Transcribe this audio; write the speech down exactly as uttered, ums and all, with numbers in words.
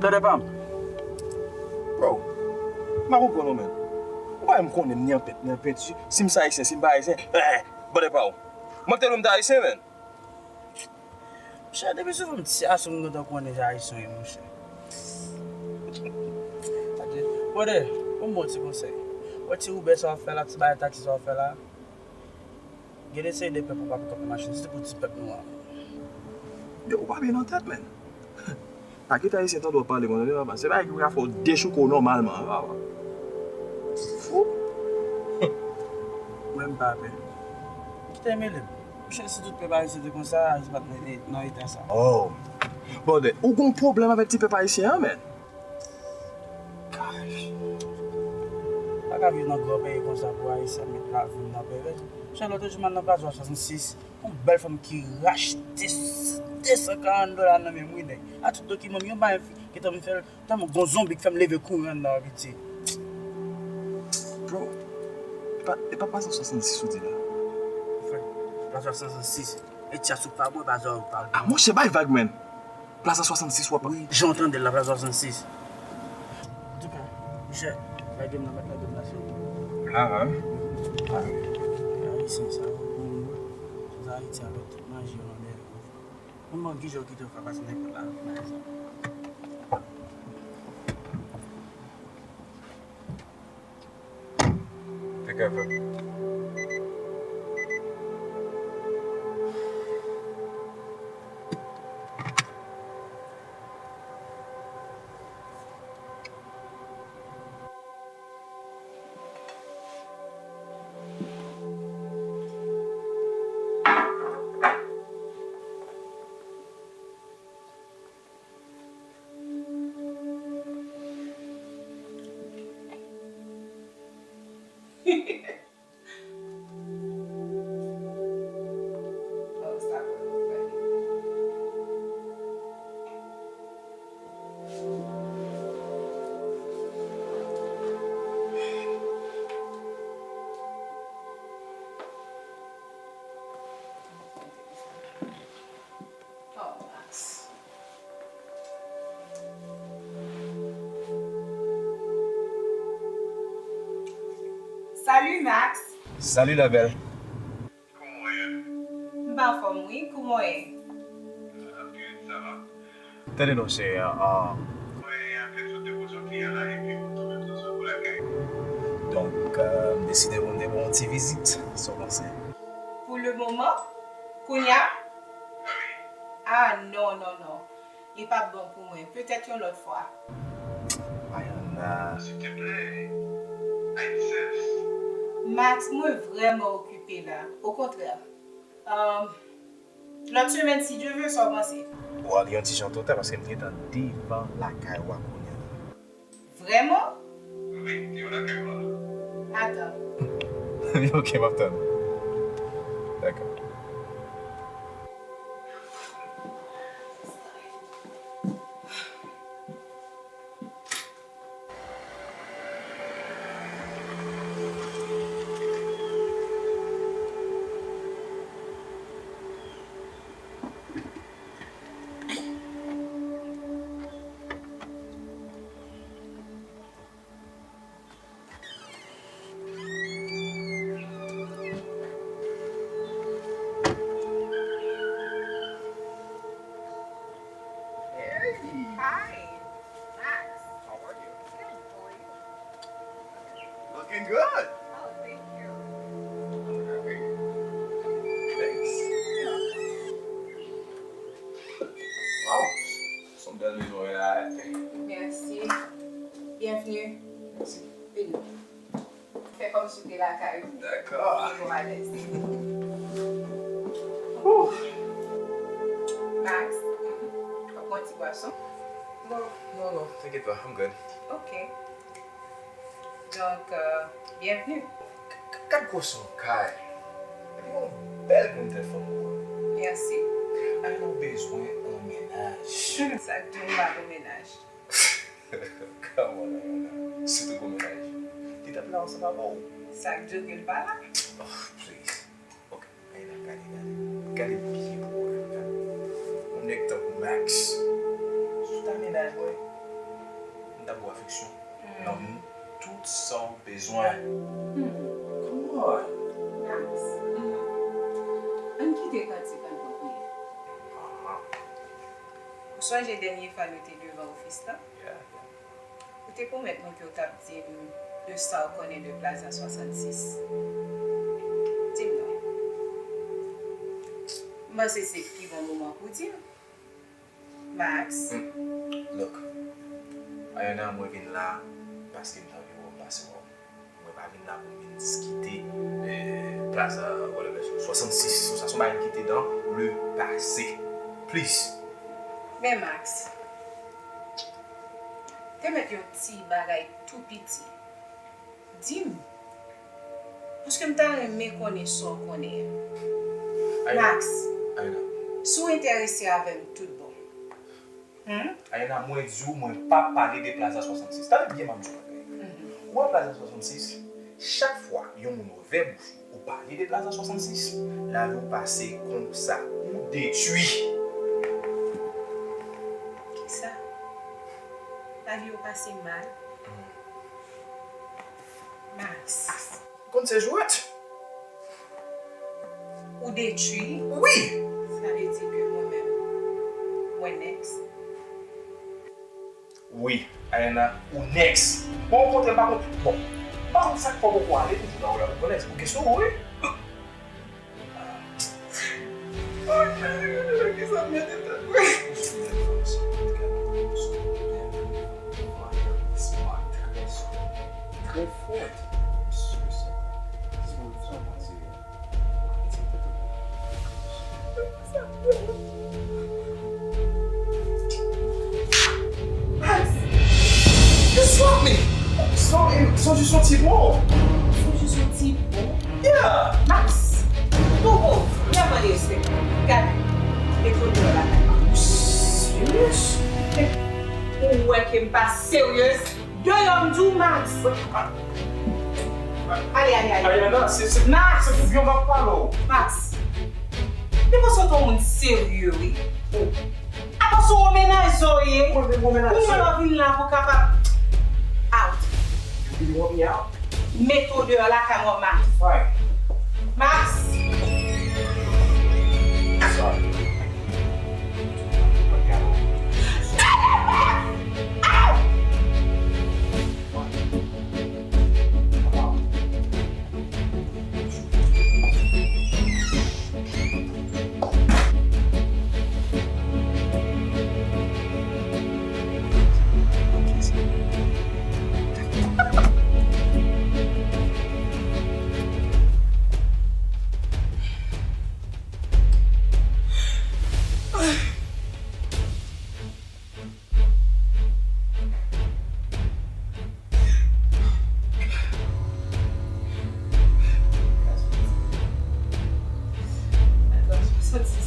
Brother pa m. Bro, m pa konprann ou, man. Ou pa menm konnen m ni an pent, ni an penti. Si m se ayisyen, si m pa ayisyen, eh, brother pa w. Mwen ki te di w m te ayisyen, man. Monchè, depi sou fòm ti aso m gentan konnen se ayisyen w ye, monchè. Brother, ban m ba w ti konsèy. Wè ti Uber sa w ap fè la, ti bagay taksi sa w ap fè la. Gen de seri de pèp ou pa pou kanpe machin, sitou pou ti pèp nou an. Yo, ou pa byen nan tèt, man. Pa kite ayisyen tande w ap pale konsa, tande papa. Se bagay ki pou ka fè w dechouke w nòmalman, papa. Fou. Mwen, m pa pè. Kite mele m. Monchè, si tout pèp ayisyen te konsa, Ayiti pa t nan, nan eta sa. Oh. Brother, ou gon pwoblèm avèk ti pèp ayisyen an, man? Gosh. Pa ka viv nan gran peyi konsa pou Ayisyen ap met lavi m nan pèvèz. Chè, lòt jou m al nan Plaza swasannsis, yon bèl fanm ki rachte desan karant dola nan men m, wi, nèg. A tout dokiman m yo, m pa gentan m fè l, tèlman gon zonbi k fè m leve kouri anndan an, piti. Bro, e pa, e pa Plaza swasannsis ou di la? Frè, Plaza swasannsis. E tchas ou pa bwè, Plaza ou pa bwè. Ah, monchè, bay vag, man. Plaza swasannsis w ap. Wi, jan w tande l la, Plaza swasannsis. Antouka, monchè, lage m nan, mèt lage m nan, se ou. Ah, ah. Ah. Ayisyen sa yo, bon, yo. Ayiti a, lòt manje yo nan dèyè yo. Mwen, mwen, Guijo kite w fè pase nenpòt la, nan sa. Te ka fè. Oh, Max. Salut, Max. Salut, la belle. Kòman w ye? M pa anfòm, wi. Kòman w ye? Ah, bien, ça va. Tande non, chè, ah. Mwen, an fèt, sot depoze yon kliyan la, epi mwen tonbe sou sou lakay. Donk, euh, m deside pou m te ba w yon ti vizit, sa w panse? Pou le moman, kounye a? Ah, non, non, non. Li p ap bon pou mwen. Petèt yon lòt fwa. Mariana. Silteplè. Ay, Max, mwen vrèman okipe la. Okontrè. Um, lòt semèn, si Dye vle, sa w panse? Bon, li yon ti jan twò ta, paske m gentan devan lakay ou a kounye a la. Vrèman? Wi, li yon lakay ou la. Atann. Ok, m ap tann. Dakò. Hey! Hi! Max. How are you? Good. How are you? Looking good. Oh, thank you. Thanks. Wow. Se yon bèl mezon w la, hein? Merci. Bienvenue. Merci. Vini. Fè kòmsi w te lakay ou. Dakò. Mete w alèz. Ouh. Max, w ap pran ti bwason? Non, non, non, t'inquiète pas, I'm good. Ok. Donk, euh, bienvenue. K-, k-, gad gwo son kay. Epi yon bèl grenn tèt fanm ou an. Merci. Ay, nou bezwen yon mennaj. Sa k di w m pa gon mennaj? Come on, Ayana. Sitou gon mennaj. Li t ap la ansanm avè w. Sa k di w ke l pa la? Oh, please. Ok. Ayana, gade, gade. Gade byen pou wè. Gade. Yon nèg tankou Max. Sou ta mennaj mwen. Dapre afeksyon, lanmou, tout sa w bezwen. Come on. Max, ann kite kantik an tanpri. Ou sonje dènye fwa nou te devan ofis la? Ou te pwomèt mwen ke w t ap di m de sa w konnen de Plaza swasannsis. Di m non. M panse se pi bon moman pou w di m. Max. Look, Ayana, mwen vin la paske m t anvi wè w, m pase wè w. Mwen pa vin la pou m vin diskite, eh, Plaza, whatever, swasannsis. Sa se yon bagay ki te dans le passé. Please. Men Max, te mèt yon ti bagay tou piti. Di m. Paske m ta renmen konnen sa w konnen an. Ayana, Max, Ayana, si w enterese avè m tout bon. Hmm? Ayana, mwen di w, mwen p ap pale de Plaza swasannsis. Tande byen, m ap di w yon bagay. Ou wè Plaza swasannsis, chak fwa yon moun ouvè bouch ou, ou pale de Plaza swasannsis, lavi w pase konsa. Ou detwi. Kisa? Lavi w pase mal? Max. Ou konn se jwèt? Ou detwi? Wi! Sa vle di ke mwen menm, mwen next? Wi, Ayana, ou next. Bon, ou kontre, m pa konn, bon, m pa konn sa k fè w poko ale toujou nan relasyon, ou konnen, ou gen sou ou, wi. Trè fòt. Max! You slapped me! Sonje, sonje soti bon! Sonje soti bon? Yeah! Max! Tou bon! Vrèman derespektan. Gade, mete w deyò lakay mwen. Serious? Ou wè ke m pa seryez. Deyò m di w, Max! Ale, ale, ale. Ayana, se, se, Max! Se pou byen m ap pale w. Max! Depi w se yon moun serye, wi. Apa se yon menaj sa w ye? Mwen menm yon menaj serye. Pou mwen lè w vin la pou kapab out. You really want me out? Mete w deyò lakay mwen, Max. Fine. Max! Sorry. Sòti